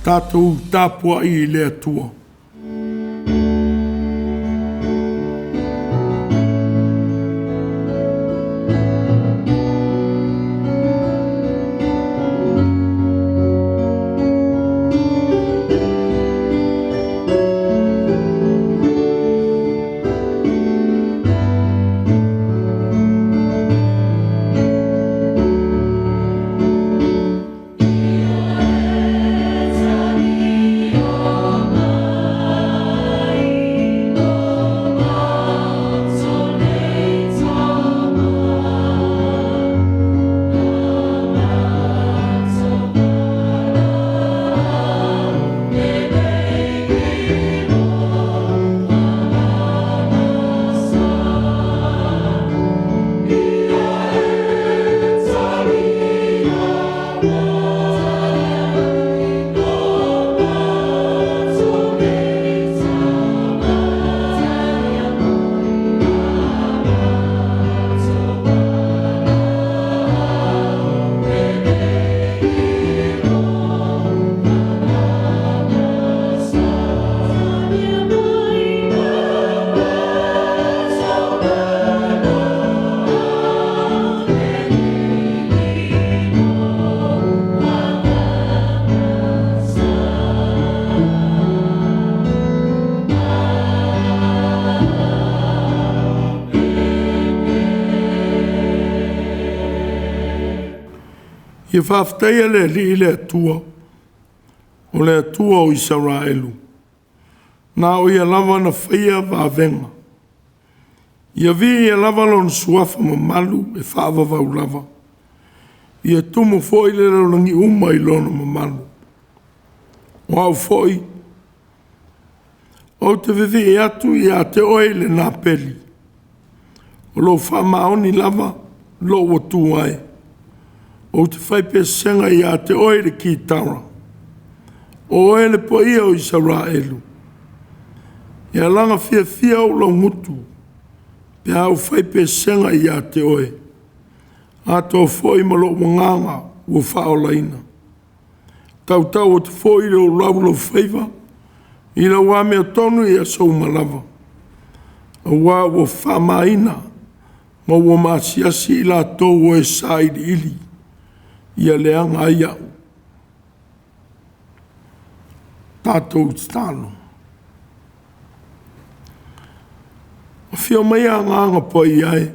Tatou tapuai i le Atua. Ia faafetaia le Alii le Atua, o le Atua o Isaraelu, na o Ia lava na faia vavega. Ia viia lava Lona Suafa mamalu e faavavau lava. Ia tumu foi le lalolagi uma i Lona mamalu. O au foi, ou te vivii atu ia te Oe i le napeli, o lou faamaoni lava lou tu ai. Ou te fai pesega ia te Oe i le kitara, o Oe le Paia o Isaraelu. Ia laga fiafia ou laugutu pe a ou fai pesega ia te Oe, atoa foi ma lou agaga ua faaolaina. Tautau atu foi le laulaufaiva i lau amiotonu i aso uma lava, aua ua faamaina ma ua maasiasi i latou o e sailiili ia leaga ai au. Tatou tatalo. Afio maia Agaga Paia e,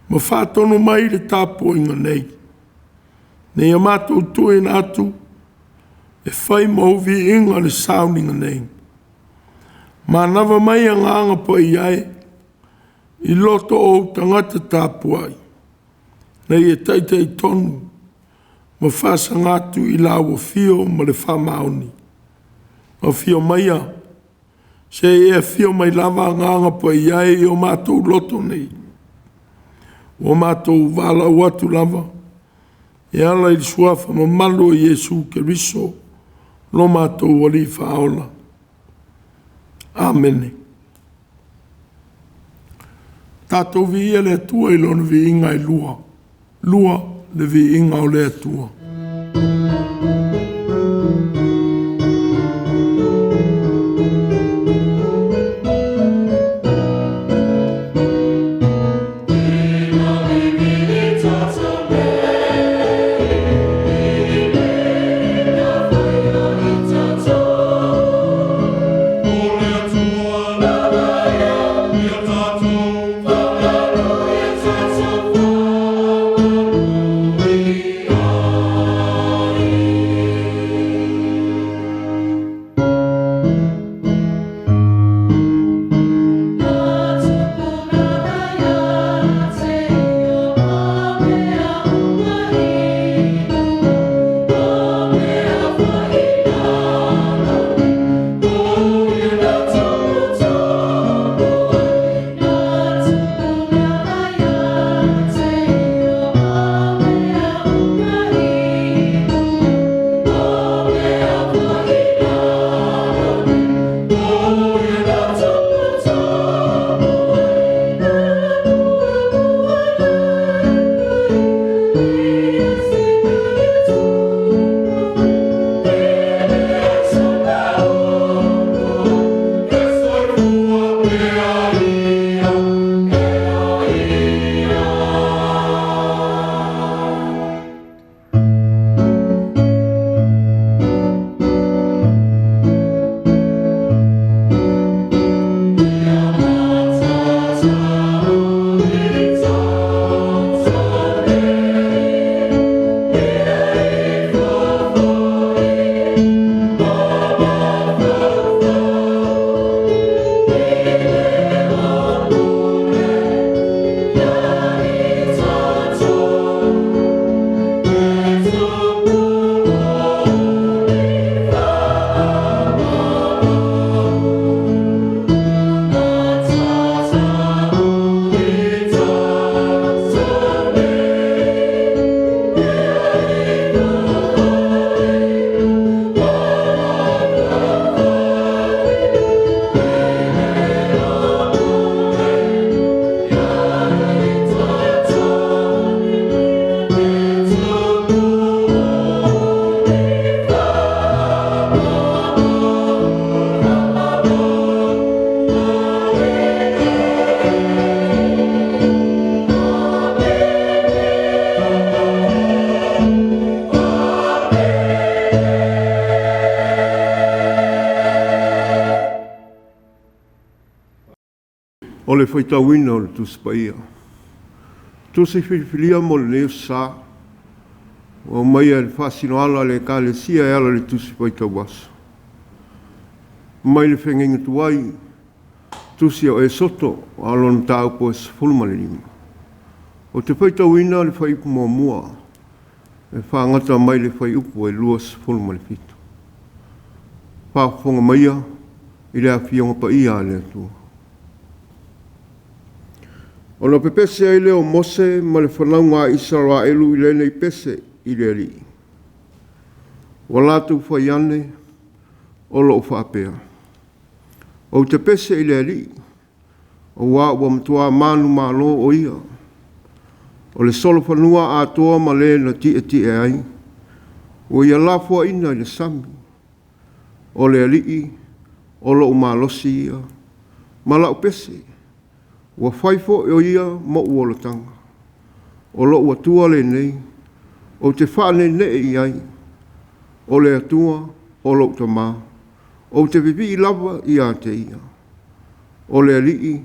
ma faatonu mai le tapuaiga nei, ina ia matou tuuina atu e fai ma ou viiga le sauniga nei. Manava mai Agaga Paia e, i loto o ou tagata tapuai, ina ia taitaitonu ma faasaga atu i lau afio ma le faamaoni. Afio maia, se i e afio mai lava Agaga Paia e i o matou loto nei, ua matou valaau atu lava e ala i le Suafa mamalu o Iesu Keriso lo matou Alii Faaola. Amene. Tatou viia le Atua i Lona viiga e lua, lua le viiga o le Atua. O le faitauina o le Tusi Paia. Tusi filifilia mo lenei aso sa, ua aumaia i le faasinoala a le Ekalesia e ala i le Tusi Faitau Aso. Mai le feagaiga tuai, Tusi o Esoto, a o lona mataupu e 15. Ou te faitauina le fuaiupu muamua e faagata mai le fuaiupu e 27. Faafofoga maia i le Afioga Paia a le Atua. Ona pepese ai lea o Mose ma le fanauga a Isaraelu i lenei pese i le Alii. Ua latou fai ane o lo o faapea, Ou te pese i le Alii, auā ua matua manumalo o Ia, o le solofanua atoa ma le na tietie ai, ua ia lafoaina i le sami. O le Alii, o lou malosi ia, ma lau pese, ua fai foi o Ia mo'u olataga. O lou Atua lenei, ou te faaneenee i ai, o le Atua o lou tamā, ou te vivii lava ia te Ia. O le Alii,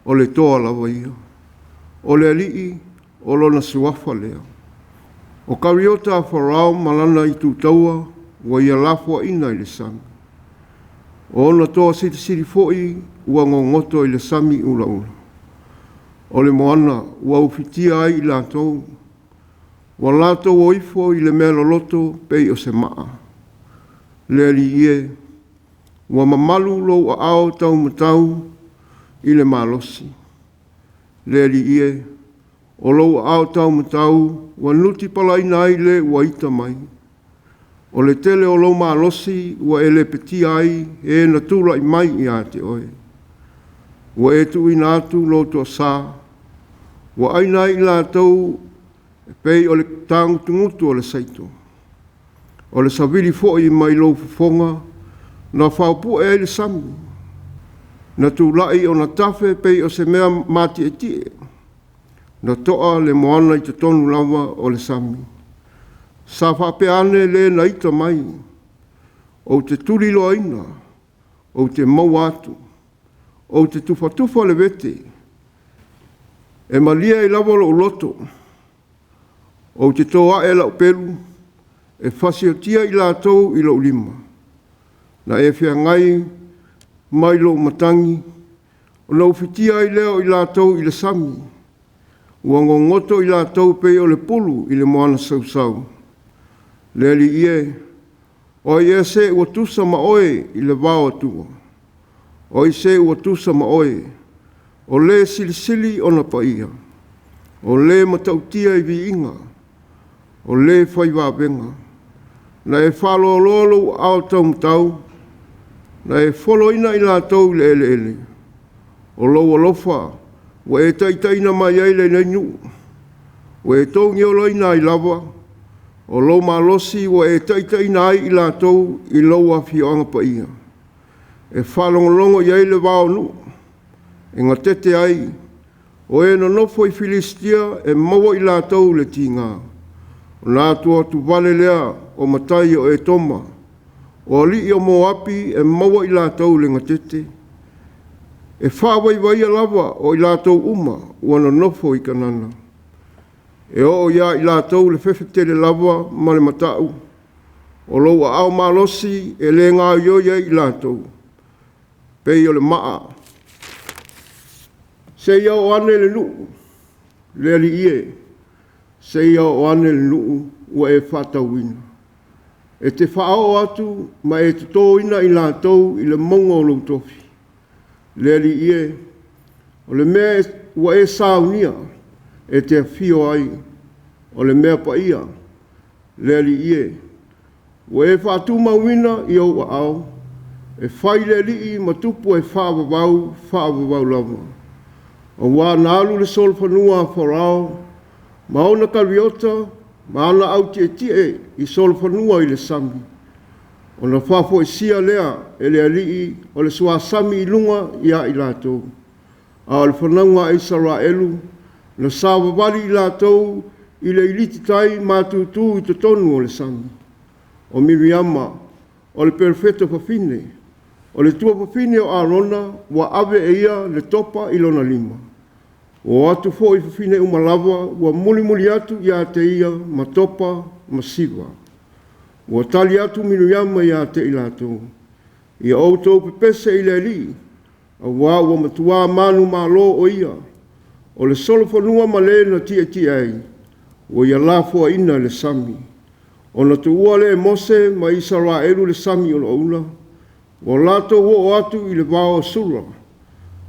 o le toa lava ia, o le Alii, o lona suafa lea. O kariota a Farao ma lana itu taua ua ia lafoaina i le sami. O ona toa silisili foi ua gogoto i le sami ulaula. O le moana ua ufitia ai i latou, ua latou o ifo i le mea loloto pei o se maa. Le Alii e, ua mamalu lou aao taumatau i le malosi. Le Alii e, o lou aao taumatau ua nutipalaina ai le ua ita mai. O le tele o lou malosi ua e lepetia ai e na tulai mai ia te oe. Ua e tuuina atu lou toasā, ua aina ai i latou e pei o le tagutugutu o le saito. O le savili foi mai lou fofoga na faopue ai le sami, na tulai ona tafe pei o se mea matietie, na toa le moana i totonu lava o le sami. Sa faapea ane le na ita mai, ou te tuliloaina, ou te maua atu, ou te tufatufa le vete, e malie ai lava lou loto, ou te toae lau pelu, e fasiotia i latou i lou lima. Na e feagai mai lou matagi, ona ufitia ai lea o i latou i le sami, ua gogoto i latou pei o le pulu i le moana sausau. Le Alii e, o ai ea se ua tusa ma oe i le vao Atua? O ai se ua tusa ma oe, o le silisili ona paia, o le matautia i viiga, o le fai vavega? Na e faaloaloa lou aao taumatau, na e foloina i latou i le eleele. O lou alofa ua e taitaiina mai ai lenei nuu, ua e togiolaina ai lava, o lou malosi ua e taitaiina ai i latou i lou afioaga paia, e faalogologo i ai le vao o nuu, e gatete ai, o e nonofo i Filisitia e maua i latou le tiga. Ona atuatuvale lea o matai o Etoma, o alii o Moapi e maua i latou le gatete, e faavaivaia lava o i latou uma ua nonofo i Kanana. E oo ia i latou le fefe tele lava ma le matau, o lou aao malosi e le gaoioi ai i latou, pei o le maa. Seia oo ane le nuu, le Alii e, seia oo ane le nuu ua e faatauina. E te faaoo atu ma e totoina i latou i le mauga o lou tofi. Le Alii e, o le mea ua e saunia e te afio ai, o le mea paia, le Alii e, ua e faatumauina i ou aao, e fai le Alii ma tupu e faavavau, faavavau lava. Auā na alu le solofanua a Farao ma ona kariota ma ana autietie i solofanua i le sami, ona faafoisia lea e le Alii o le suasami i luga ia i latou. A o le fanauga a Isaraelu, na savavali i latou i le ilititai matutu i totonu o le sami. O Miriama, o le perofeta fafine, O le tuafafine o Arona ua ave e ia le topa i lona lima. Ua o atu foi i fafine uma lava ua mulimuli atu ia te ia ma topa ma siva. Ua tali atu Miriama ia te i latou, “Ia outou pepese i le Alii, auā ua matuā manumalo o ia. O le solofanua ma le na tietie ai, ua ia lafoaina i le sami.” Ona tuua lea e Mose ma Isaraelu le sami ulaula, ua latou oo atu i le vao o Sura.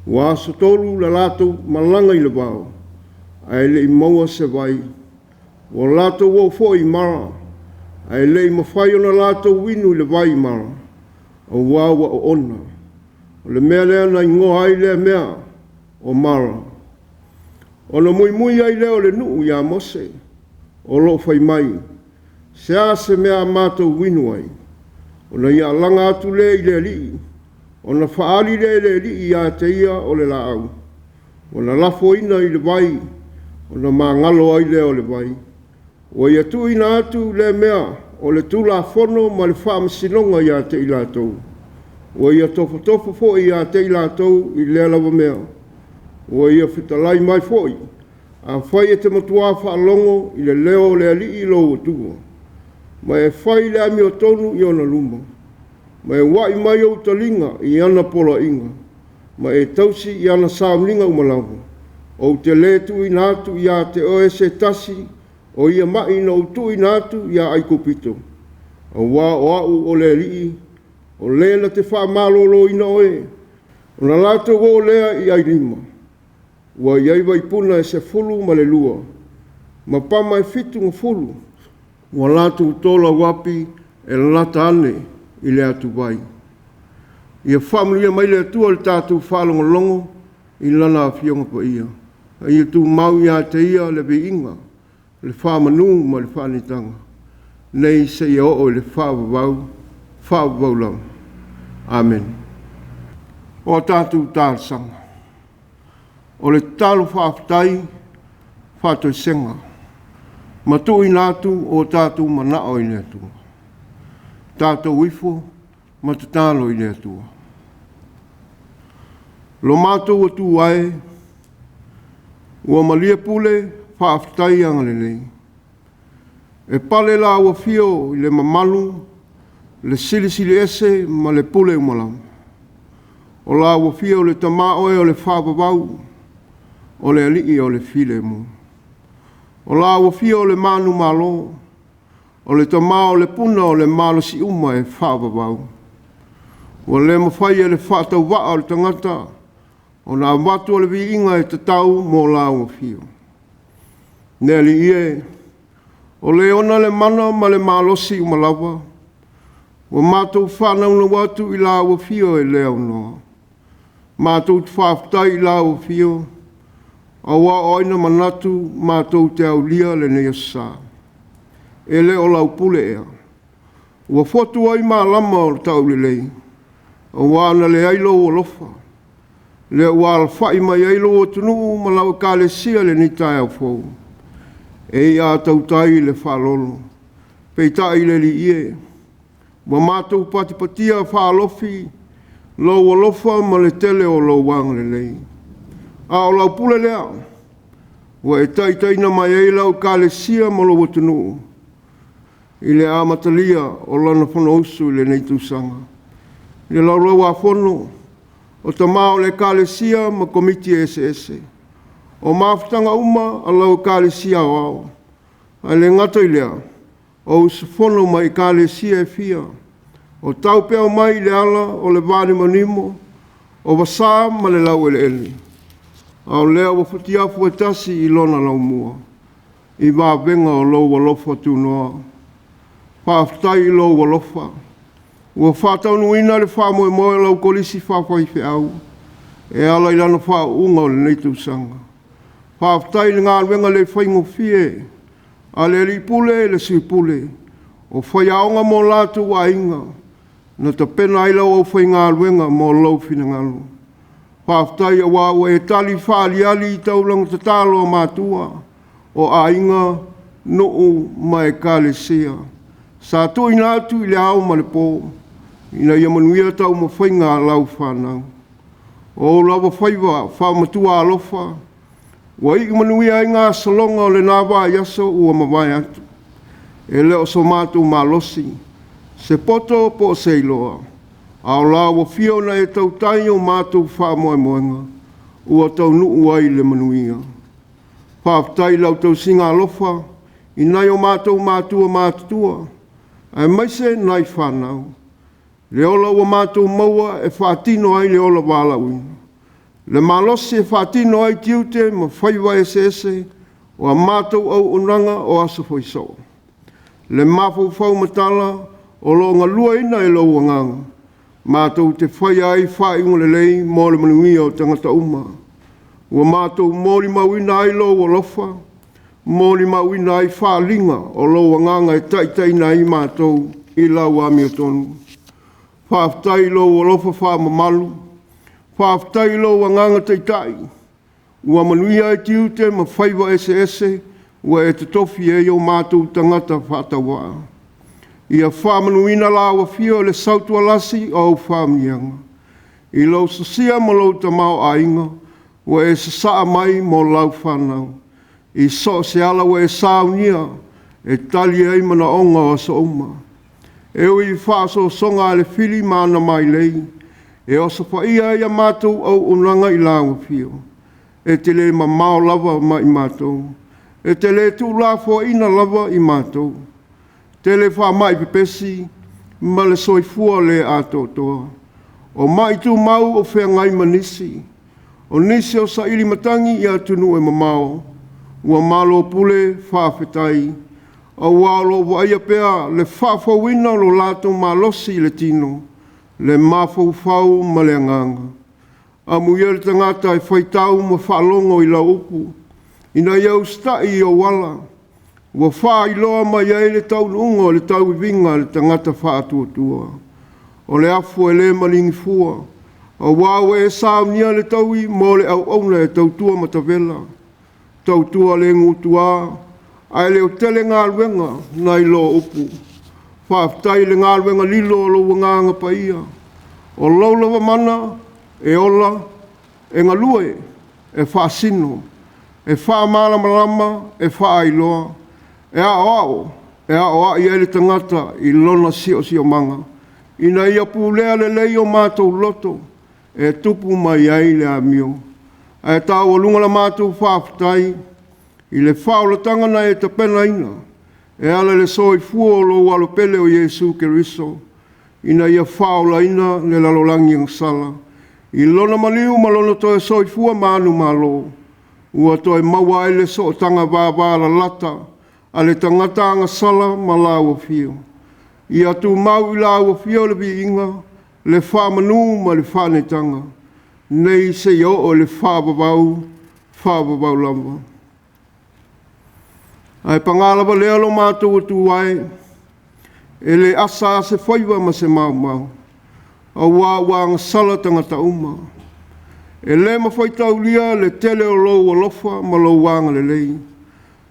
Ua asotolu le latou malaga i le vao, ae le i maua se vai. Ua latou oo foi i Mara, ae le i mafai ona latou inu i le vai i Mara, auā ua oona. O le mea lea na igoa ai lea mea o Mara. Ona muimui ai lea o le nuu iā Mose, o lo o fai mai, “Se a se mea a matou inu ai?” Ona ia alaga atu lea i le Alii, ona faaali lea e le Alii ia te ia o le laau. Ua lafoina i le vai, ona magalo ai lea o le vai. Ua ia tuuina atu lea mea o le Tulafono ma le faamasinoga ia te i latou. Ua ia tofotofo foi ia te i latou i lea lava mea. Ua ia fetalai mai foi, afai e te matuā faalogo i le leo o le Alii lou Atua, ma e fai le amiotonu i ona luma, ma e ua'i mai ou taliga i ana poloaiga, ma e tausi i ana sauniga uma lava, ou te le tuuina atu ia te oe se tasi o ia ma'i na ou tuuina atu iā Aikupito, auā o A'u o le Alii, o Le na te faamalōlōina oe. Ona latou oo lea i Ailima, ua i ai vaipuna e 12, ma pama e 70, ua latou tolauapi e lalata ane i le atuvai. Ia faamanuia mai le Atua i le tatou faalogologo i Lana Afioga Paia. A ia tumau ia te Ia le viiga, le faamanu ma le faaneetaga, nei seia oo i le faavavau, faavavau lava. Amene. O a tatou talosaga, o le tatalo faafetai, faatoesega, ma tuuina atu o tatou manao i le Atua. Tatou ifo ma tatalo i le Atua. Lo matou Atua e, ua malie pule faafetai agalelei. E pale lau afio i le mamalu, le silisili ese ma le pule uma lava. O lau afio o le Tama oe o le faavavau, o le Alii o le filemu. O lau afio o le manumalo, o le Tama o le puna o le malosi uma e faavavau. Ua le mafai e le faatauvaa o le tagata ona avatu o le viiga e tatau mo lau afio. Le Alii e, o le ona le mana ma le malosi uma lava, ua matou faanaunau atu i lau afio e le aunoa. Matou te faafetai i lau afio, auā o ai na manatu matou te aulia lenei aso sa. E le o lau pule ea. Ua fotu ai malama o le taulelei, auā na leai lou alofa. Lea ua alafai mai ai lou atunuu ma lau ekalesia i lenei taeao fou. E ia tautai le faalolo, peitai le Alii e, ua matou patipatia faalofi lou alofa ma le tele o lou agalelei. A o lau pule lea, ua e taitaiina mai ai lau ekalesia ma lou atunuu i le amatalia o lana fonousu i lenei tausaga. I le laulau-a-fono, o tama o le ekalesia ma komiti eseese, o mafutaga uma a lau ekalesia aoao, ae le gata i lea, o usufono mai ekalesia e fia, o taupeao mai i le ala o le vanimonimo, o vasa ma le laueleele, a o lea ua futiafu e tasi i lona laumua, i vavega o lou alofa tunoa. Faafetai i lou alofa, ua faataunuuina le faamoemoe o lau kolisi faafaifeau e ala i lana faauuga o lenei tausaga. Faafetai i le galuega le faigofie a le Alii Pule, le Sui Pule, o faiaoga ma o latou aiga, na tapena ai lau aufaigaluega mo lou finagalo. Faafetai auā ua e tali faaaliali i taulaga tatalo a matua, o aiga, nuu ma ekalesia. Sa tuuina atu i le ao ma le po. ina ia manuia taumafaiga a lau fanau. O ou lava faiva faamatua alofa, ua iu manuia ai gasologa o lena vaiaso ua mavae atu. E le o so matou malosi, se poto po o se iloa, a o lau afio na e tautai o matou faamoemoega, ua taunuu ai le manuia. Faafetai i lau tausiga alofa i nai o matou matua matutua, aemaise nai fanau. Le ola ua matou maua e faatino ai le ola valaauina. Le malosi e faatino ai tiute ma faiva eseese o a matou auaunaga o aso fai soo. Le mafaufau matala o lo o galueaiina e lou Agaga, matou te faia ai faaiuga lelei mo le manuia o tagata uma. Ua matou molimauina ai lou alofa, molimauina ai faaaliga o lou Agaga e taitaiina ai matou i lau amiotonu. Faafetai i lou alofa faamamalu, faafetai i lou Agaga Taitai ua manuia ai tiute ma faiva eseese ua e totofi ai o matou tagata faatauvaa. Ia faamanuina lau afio i le sautualasi o au faamanuiaga, i lou sosia ma lou tamaoaiga ua e sasaa mai mo lau fanau. I so o se ala ua e saunia e tali ai manaoga o aso uma. E ui i faaosoosoga a le fili ma ana mailei, e osofaia ai a matou auaunaga i lau afio, e te le mamao lava mai matou, e te le tuulafoaiina lava i matou. Tele faamai pepesi ma le soifua le atoatoa. O mai tumau o feagai ma nisi, o nisi o saili matagi i atunuu e mamao, ua malo pule faafetai, aua o lo o vaaia pea le faafouina o lo latou malosi i le tino, le mafaufau ma le agaga. Amuia le tagata e faitau ma faalogo i lau upu, ina ia usitai i ou ala, ua faailoa mai ai le taunuuga o le tauiviga a le tagata faatuatua. O le afu e le maligi fua, aua ua e saunia le taui mo le auauna e tautua matavela, tautua le gutua, ae leotele galuega nai lo upu. Faafetai i le galuega lilo a lou Agaga Paia. O lou lava mana e ola, e galue, e faasino, e faamalamalama, e faailoa, e aoao, e aoai ai le tagata i lona siosiomaga, ina ia pulea lelei o matou loto e tupu mai ai le amio. Ae taualuga la matou faafetai i le faaolataga na e tapenaina e ala i le soifua o lou Alo pele o Iesu Keriso, ina ia faaolaina le lalolagi agasala i lona maliu ma lona toe soifua manumalo, ua toe maua ai le sootaga vavalalata a le tagata agasala ma lau afio. Ia tumau i lau afio le viiga, le faamanu ma le faaneetaga, nei seia oo i le faavavau, faavavau lava. Ae paga lava lea lo matou Atua e, e le asa lava se faiva ma se maumau, aua ua agasala tagata uma. E le mafai taulia le tele o lou alofa ma lou agalelei,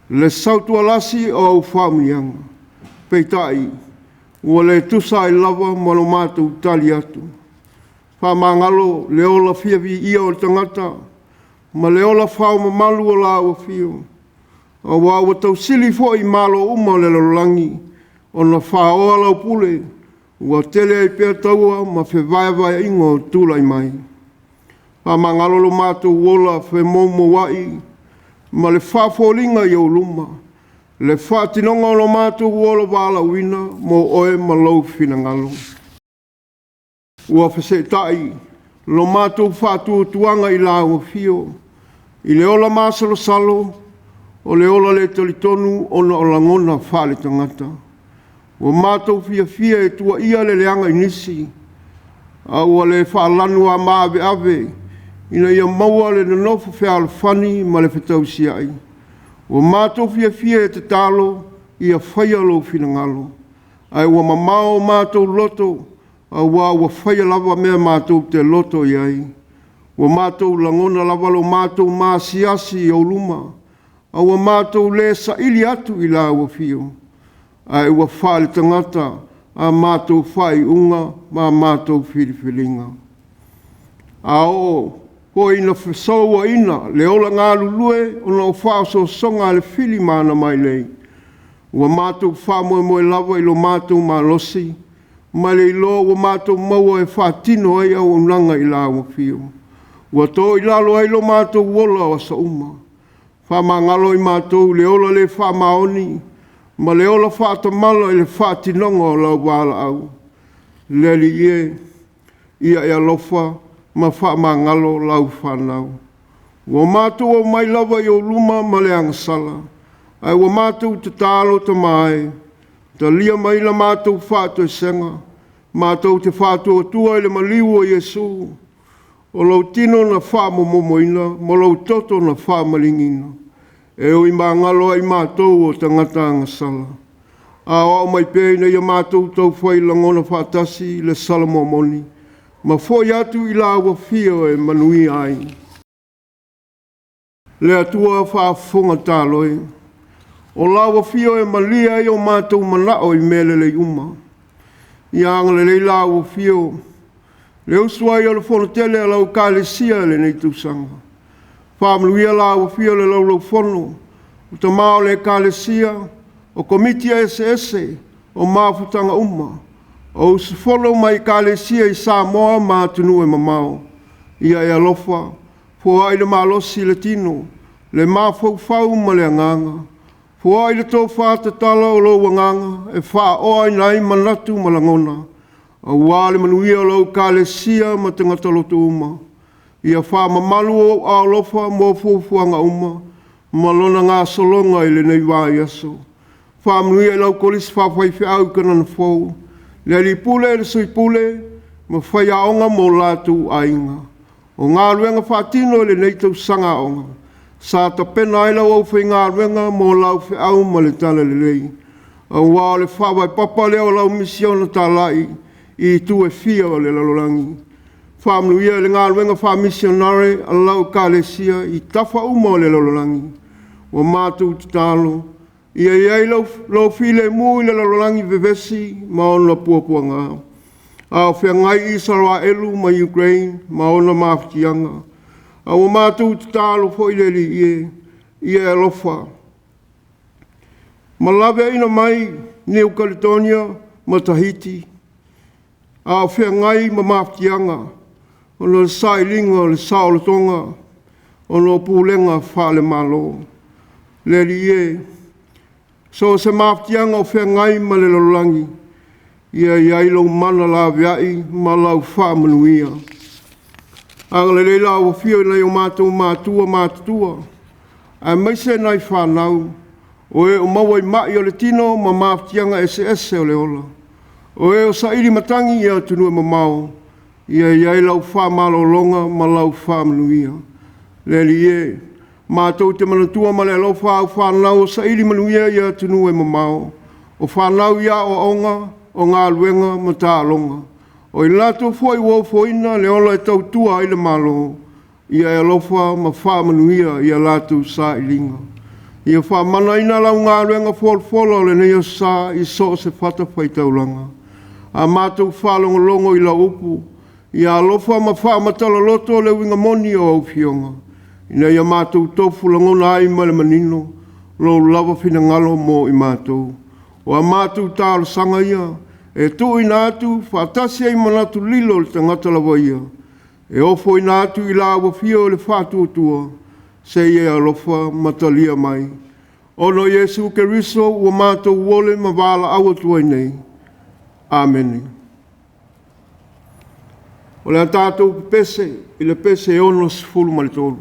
le sautualasi o au faamanuiaga. Peitai, ua le tusa ai lava ma lo matou tali atu. Faamagalo le ola fia viia o le tagata ma le ola faomamalu o lau afio, aua ua tausili foi i malo uma o le lalolagi ona faoa lau pule, ua tele ai pea taua ma fevaevaeaiga o tulai mai. Faamagalo lo matou ola femoumouai ma le faafoliga i ou luma, le faatinoga o lo matou ola valaauina mo oe ma lou finagalo. Ua feseetai lo matou faatuatuaga i lau afio, i le ola masalosalo, o le ola le talitonu ona o lagona faaletagata. Ua matou fiafia e tuuaia le leaga i nisi, a ua le faalanu maaveave ina ia maua le nonofo fealofani ma le fetausiai. Ua matou fiafia e tatalo ia faia lou finagalo, ae ua mamao o matou loto, aua ua faia lava mea matou te loto i ai. Ua matou lagona lava lo matou maasiasi i ou luma, a ua matou le saili atu i lau afio, ae ua faaletagata. a matou faaiuga ma a matou filifiliga. A oo foi ina fesouaina le ola galulue ona o faaosoosoga a le fili ma ana mailei, ua matou faamoemoe lava i lo matou malosi ma le iloa ua matou maua e faatino ai auaunaga i lau afio, ua to i lalo ai lo matou ola o aso uma. Faamagalo i matou i le ola le faamaoni ma le ola faatamala i le faatinoga o lau valaau. Le Alii e, ia e alofa ma faamagalo lau fanau. Ua matou omai lava i ou luma ma le agasala, ae ua matou tatalo, Tama e, talia mai la matou faatoesega, matou te faatuatua i le maliu o Iesu, o lou tino na faamomomoina ma lou toto na faamaligiina, e ui magalo ai matou o tagata agasala. Aoao mai pea ina ia matou taufai lagona faatasi le Salamo moni ma foi atu i lau afio e manuia ai. Le Atua faafofoga tatalo e, o lau afio e malie ai o matou manao i mea lelei uma. Ia agalelei lau afio le usu ai o le fonotele a lau Ekalesia i lenei tausaga. Faamanuia lau afio i le Laulaufono, o tama o le Ekalesia, o komiti eseese o mafutaga uma, o usufono mai Ekalesia i Samoa ma atunuu e mamao. Ia e alofa, foai le malosi i le tino, le mafaufau ma le agaga. Foai le tofa tatala o lou agaga e faaoaina ai manatu ma lagona, aua le manuia o lau Ekalesia ma tagata lotu uma. Ia faamamalu ou aao alofa mo fuafuaga uma ma lona gasologa i lenei vaiaso. Faamanuia i lau Kolisi Faafaifeau i Kanana Fou, le alii pule, le sui pule ma faiaoga ma o latou aiga. O galuega faatino i lenei tausaga aoga, sa tapena ai lau aufaigaluega mo lau feau ma le talalelei, aua o le faavae papa lea o lau misiona talai i itu e fia o le lalolagi. Faamanuia i le galuega faamisionare a lau Ekalesia i tafa uma o le lalolagi. Ua matou tatalo, ia i ai lou filemu i le lalolagi vevesi ma ona puapuaga, a o feagai Isaraelu ma Ukraine ma ona mafatiaga. A ua matou tatalo foi le Alii e, ia e alofa ma laveaiina mai Niu Kaledona ma Tahiti, a o feagai ma mafatiaga ona o le sailiga o le saolotoga ona o pulega faale-Malo. Le Alii e, so o se mafatiaga o feagai ma le lalolagi, ia i ai lou mana laveai ma lau faamanuia. Agalelei lau afio i nai o matou matua matutua, aemaise nai fanau, o e o maua i mai o le tino ma mafatiaga eseese o le ola. O e o saili matagi i atunuu e mamao, ia i ai lau faamalologa ma lau faamanuia. Le Alii e, matou te manatua ma le alofa au fanau o saili manuia i atunuu e mamao, o fanau i aoaoga, o galuega ma taaloga. O i latou foi ua ofoina le ola e tautua ai le Malo, ia e alofa ma faamanuia i a latou sailiga. Ia faamanaina lau galuega folafola o lenei aso sa i so o se fatafaitaulaga. A matou faalogologo i lau upu, ia alofa ma faamatala loto le uiga moni o au afioga, ina ia matou tofu lagona ai ma le manino lou lava finagalo mo i matou. O a matou talosaga ia, e tuuina atu faatasi ai ma manatu lilo o le tagata lava ia, e ofoina atu i lau afio i le faatuatua, se i e alofa ma talia mai. Ona o Iesu Keriso ua matou ole ma valaau atu ai nei. Amene. O le a tatou pepese i le pese 63.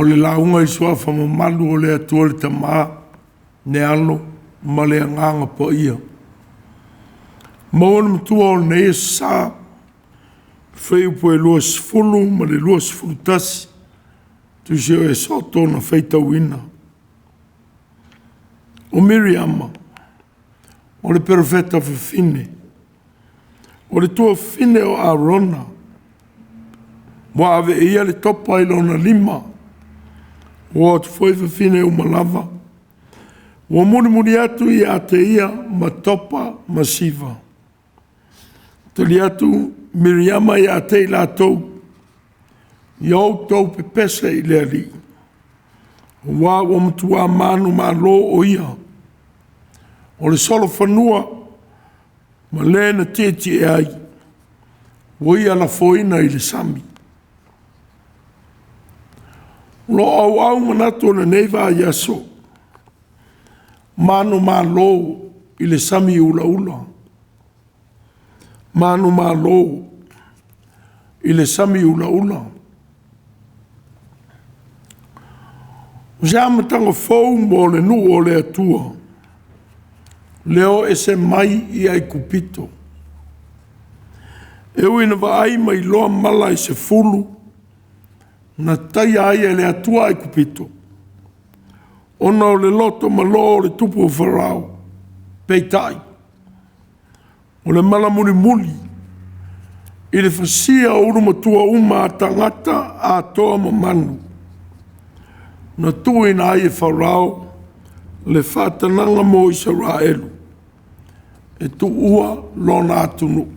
le lauga i suafa mamalu o le Atua le Tama, le Alo ma le Agaga Paia. Maua le matua o lenei Aso Sa, fuaiupu e 20 ma le 21, tusi o Esoto na faitauina. O Miriama, o le perofeta fafine, o le tuafafine o Arona, ua ave e ia le topa i lona lima, ua o atu foi fafine uma lava, ua mulimuli atu ia te ia ma topa ma siva. Tali atu Miriama ia te i latou, “Ia outou pepese i le Alii, aua ua matua manumalo o Ia, o le solofanua ma le na tietie ai, ua Ia lafoina i le sami.” O lo o auau manatu o lenei vaiaso, manumalo i le sami ulaula. Manumalo i le sami ulaula. O se amataga fou mo le nuu o le Atua, le o ese mai i Aikupito. E ui ina vaai ma iloa mala e 10 na taia ai e le Atua Aikupito, ona o le loto malo o le tupu o Farao, peitai, o le mala mulimuli i le fasilia o ulumatua uma a tagata atoa ma manu, na tuuina ai e Farao le faatanaga mo Isaraelu e tuua lona atunuu.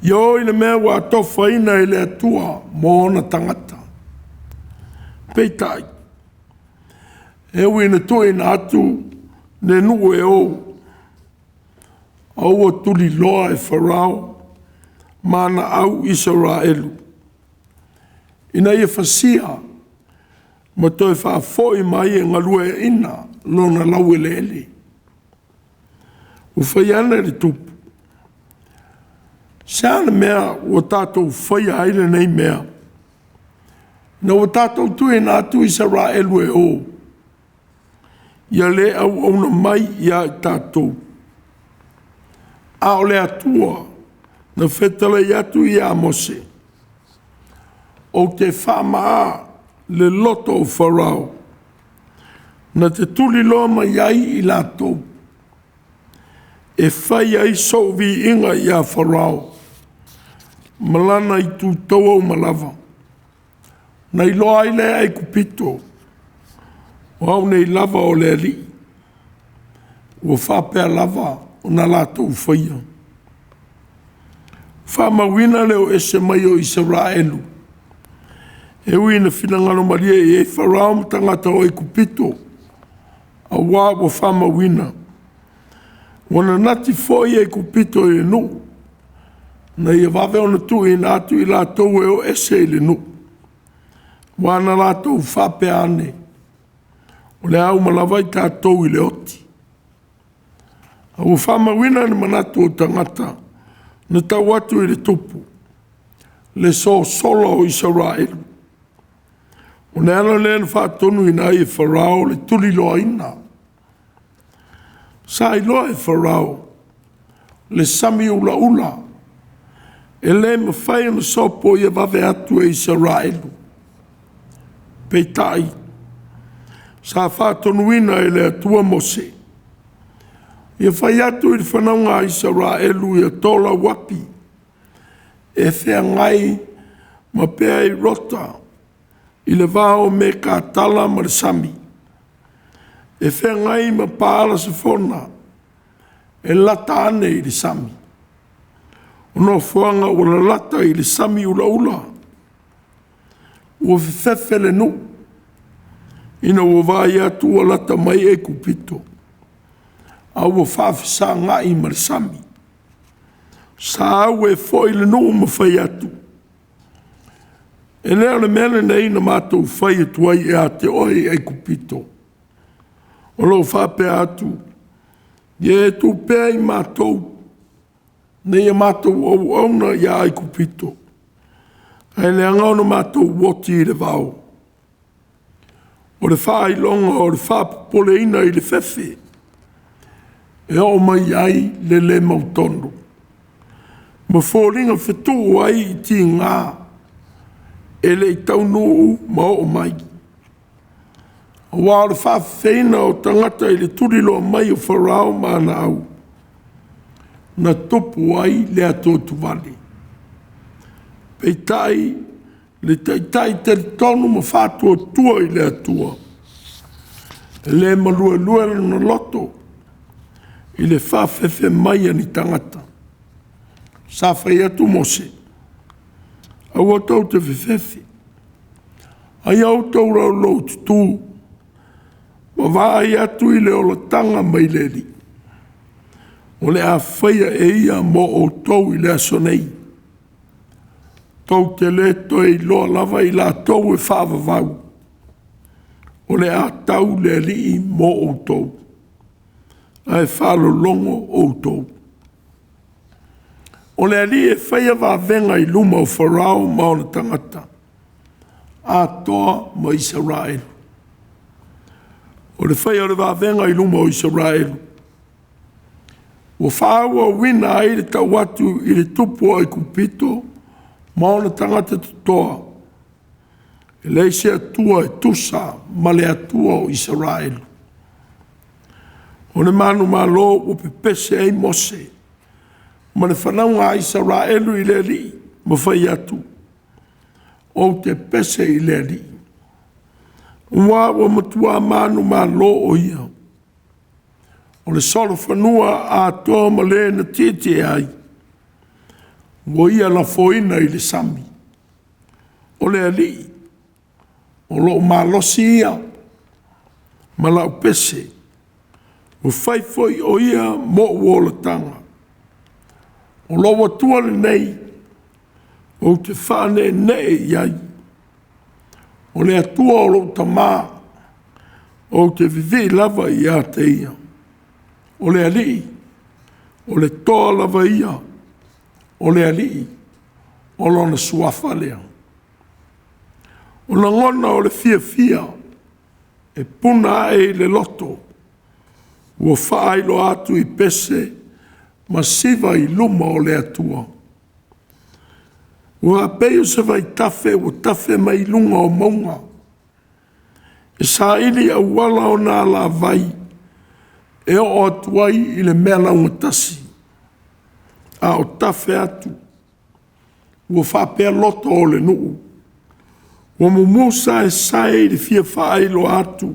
Ia o i le mea ua atofaina e le Atua mo ona tagata. Peitai, e ui ina tuuina atu le nuu e o, a ua tuliloa e Farao ma ana au Isaraelu ina ia fasia ma toe faafoi mai e galueaiina lona laueleele. Ua fai ane le tupu, “Se a le mea ua tatou faia ai lenei mea, ina ua tatou tuuina atu Isaraelu e o, ia le auauna mai ia i tatou?” A o le Atua na fetalai atu ia Mose, “Ou te faamaa le loto o Farao, na te tuliloa mai ai i latou, e fai ai sou viiga ia Farao ma lana itu taua uma lava, ona iloa ai lea e Aikupito o Au nei lava o le Alii.” Ua faapea lava ona latou faia. Faamauina le o ese mai o Isaraelu, e ui ina finagalo malie i ai Farao ma tagata o Aikupito, aua ua faamauina, ua nanati foi Aikupito i le nuu, ina ia vave ona tuuina atu i latou e o ese i le nuu. Aua na latou faapea ane, “O le a uma lava i tatou i le oti.” A ua faamauina le manatu o tagata na tau atu i le tupu, le sosola o Isaraelu. O le ala lea na faatonuina ai e Farao le tuliloaina. Sa iloa e Farao le sami ulaula e le mafai ona sopoia vave atu e Isaraelu. Peitai, sa faatonuina e le Atua Mose, ia fai atu i le fanauga a Isaraelu ia tolauapi e feagai ma Peairota i le va o Mekatala ma le sami, e feagai ma Paala-Sefona e lata ane i le sami, o nofoaga ua lalata i le sami ulaula. Ua fefefe le nuu ina ua vaai atu ua lata mai Aikupito, a ua faafesagai ma le sami. Sa auai foi le nuu ma fai atu, “E le o le mea lenei na matou fai atu ai ia te oe i Aikupito, o loo faapea atu, ‘Ia e tuu pea i matou ina ia matou auauna ia Aikupito.’ Ae leaga ona matou oti i le vao. O le faailoga o le faapopoleina i le fefe e oo mai ai le le mautonu ma foliga fetuu ai i tiga e le i taunuu ma oo mai. Aua o le faafefeina o tagata i le tuliloa mai o Farao ma ana au, na tupu ai le atuatuvale. Peitai le taitai talitonu ma faatuatua i le Atua, e le maluelue lona loto i le faafefe mai a ni tagata. Sa fai atu Mose, “Aua tou te fefefe, a ia outou loulou tutū ma vaai atu i le olataga mai le Alii, o le a faia e Ia mo outou i le aso nei. Tou te le toe iloa lava i latou e faavavau, o le a tau le Alii mo outou, ae faalologo outou.” O le Alii e faia vavega i luma o Farao ma ona tagata atoa ma Isaraelu. O le faia o le vavega i luma o Isaraelu, ua faaauauina ai le tau atu i le tupu o Aikupito ma ona tagata totoa, e leai se Atua e tusa ma le Atua o Isaraelu. O le manumalo ua pepese ai Mose ma le fanauga a Isaraelu i le Alii ma fai atu, “Ou te pese i le Alii, aua ua matua manumalo o Ia.” O le solofanua atoa ma le na tietie ai, ua Ia lafoina i le sami. O le Alii, o lou malosi ia ma lau pese, ua fai foi o Ia mou olataga. O lou Atua lenei ou te faaneenee i ai, o le Atua o lou tama, ou te vivii lava ia te Ia. O le Alii, o le toa lava ia, o le Alii, o Lona suafa lea. O lagona o le fiafia e puna ae i le loto, ua faailoa atu i pese ma siva i luma o le Atua. Ua pei o se vaitafe ua tafe mai luga o mauga, e saili auala ona alavai e oo atu ai i le mea laugatasi, a o tafe atu ua faapea loto o le nuu, ua mumu saesae i le fia faailoa atu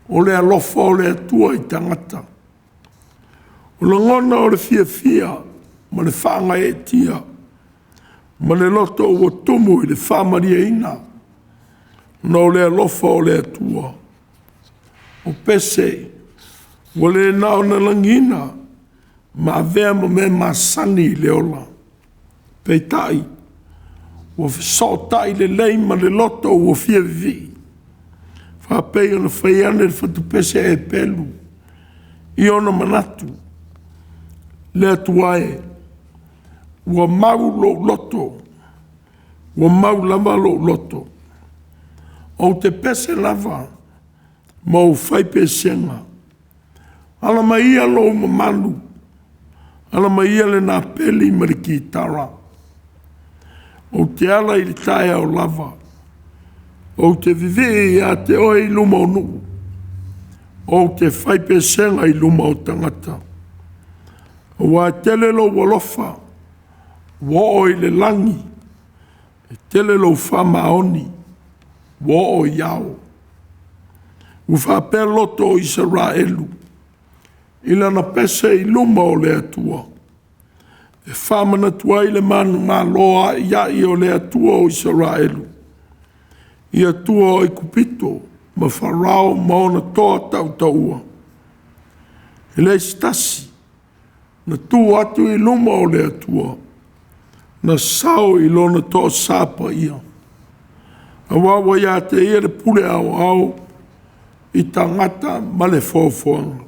o le alofa o le Atua i tagata. O lagona o le fiafia ma le faagaeetia ma le loto ua tumu i le faamalieina ona o le alofa o le Atua. O pese ua le na o na lagiina ma avea ma mea masani i le ola, peitai ua fesootai lelei ma le loto ua fia vivii, faapei ona fai ane le fatupese Eperu i ona manatu, “Le Atua e, ua mau lou loto, ua mau lava lou loto. Ou te pese lava ma ou fai pesega. Ala mai ia lou mamalu, ala mai ia le napeli ma le kitara. Ou te ala i le taeao lava, ou te vivii ia te oe i luma o nuu. Ou te fai pesega i luma o tagata. Aua e tele lou alofa ua oo i le lagi, e tele lou faamaoni ua oo i ao. Ua faapea loto o Isaraelu i lana pese i luma o le Atua, e faamanatu ai le manumalo a'ia'i o le Atua o Isaraelu i Atua o Aikupito ma Farao ma ona toa tautaua. E leai se tasi na tu atu i luma o le Atua, na sao i lona toasa paia, aua ua ia te Ia le pule aoao i tagata ma le foafoaga.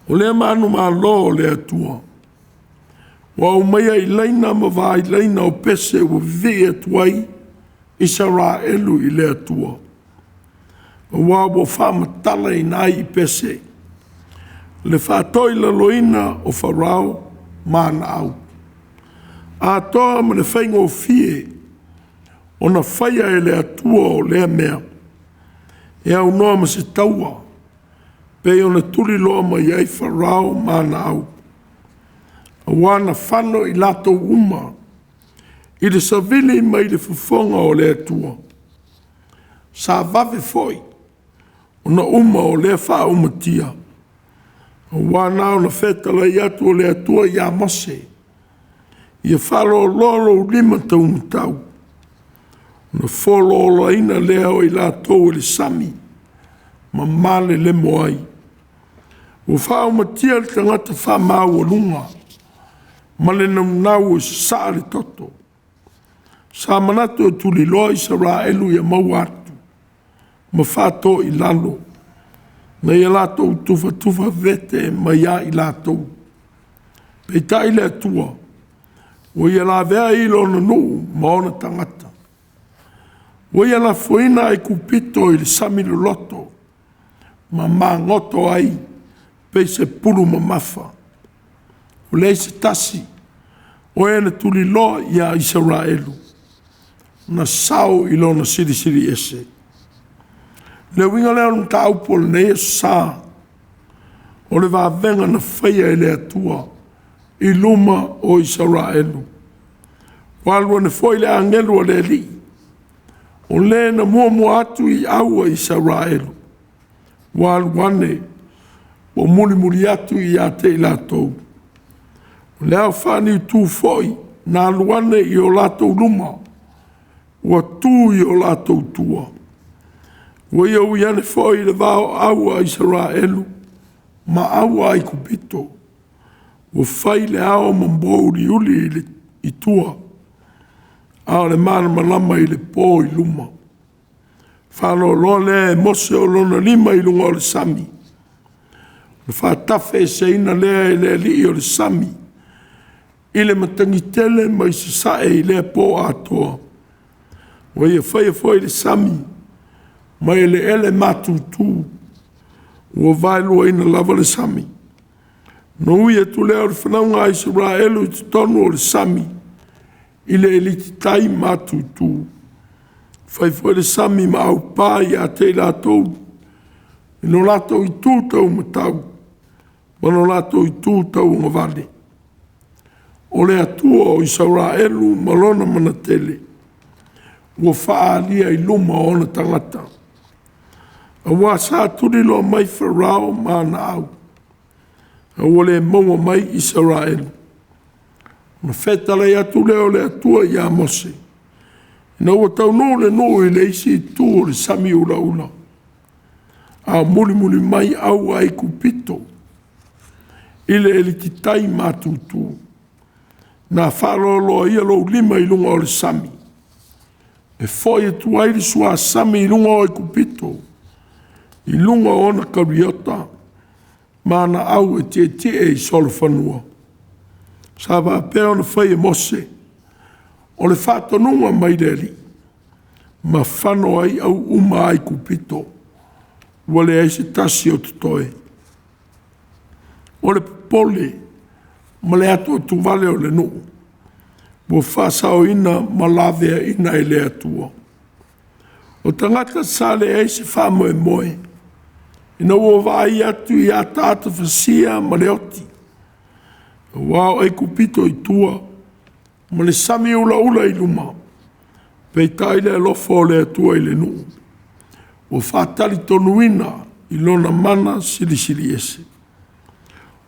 O lea manumalo o le Atua, Ua aumaia i laina ma vailaina o pese ua vivii atu ai Isaraelu i le Atua, aua ua faamatalaina ai i pese le faatoilaloina o Farao ma ana au, atoa ma le faigofie ona faia e le Atua o lea mea, e aunoa ma se taua, pei ona tuliloa mai ai Farao ma ana au, aua na fano i latou uma i le savili mai le fofoga o le Atua. Sa vave foi ona uma o lea faaumatia, aua na ona fetalai atu o le Atua ia Mose, “Ia faaloloa lou lima taumatau,” ona fololaina lea o i latou e le sami ma malelemo ai. Ua faaumatia le tagata faamaualuga ma le naunau e sasaa le toto. Sa manatu e tuliloa Isaraelu ia maua atu ma faatoilalo, na ia latou tufatufa vete mai ia i latou. Peitai le Atua ua Ia laveai i Lona nuu ma ona tagata. Ua Ia lafoina Aikupito i le sami loloto ma magoto ai pei se pulu mamafa. Ua leai se tasi o e na tuliloa ia Isaraelu na sao i lona Silisili Ese. O le uiga lea o le mataupu o lenei Aso Sa, o le vavega na faia e le Atua i luma o Isaraelu. Ua alu ane foi le agelu a le Alii, o Le na muamua atu i au a Isaraelu, ua alu ane ua mulimuli atu ia te i latou. O le ao faaniutu foi na alu ane i o latou luma, ua tu i o latou tua. Ua ia ui ane foi i le va o au a Isaraelu ma au a Aikupito, ua fai le ao ma mouliuli i tua, a o le malamalama i le po i luma. Faaloaloa lea e Mose o lona lima i luga o le sami, ona faatafeeseina lea e le Alii o le sami i le matagitele mai sasae i lea po atoa. Ua ia faia foi le sami ma eleele matutu, ua vaeluaina lava le sami. Ona ui atu lea o le fanauga a Isaraelu i totonu o le sami i le alititai matutu. Fai foi le sami ma aupa ia te i latou i lo latou itu taumatau ma lo latou itu tauagavale. O le Atua o Isaraelu ma lona mana tele ua faaalia i luma o ona tagata, aua sa tuliloa mai Farao ma ana au, a ua le maua mai Isaraelu. Ona fetalai atu lea o le Atua ia Mose, ina ua taunuu le nuu i le isi itu o le sami ulaula, a o mulimuli mai au a Aikupito i le alititai matutu. Na faaloaloa ia lou lima i luga o le sami, e foi atu ai le suasami i luga o Aikupito, i luga o ona kariota ma ana au e tietie i solofanua. Sa faapea ona fai e Mose, o le faatonuga mai le Alii, ma fano ai au uma a Aikupito, ua leai se tasi o totoe. O le popole ma le atuatuvale o le nuu ua faasaoina ma laveaina e le Atua. O tagata sa leai se faamoemoe, ina ua vaai atu i ataata fasia ma le oti, aua o Aikupito i tua ma le sami ulaula i luma, peitai le alofa o le Atua i le nuu, ua faatalitonuina i lona mana silisili ese.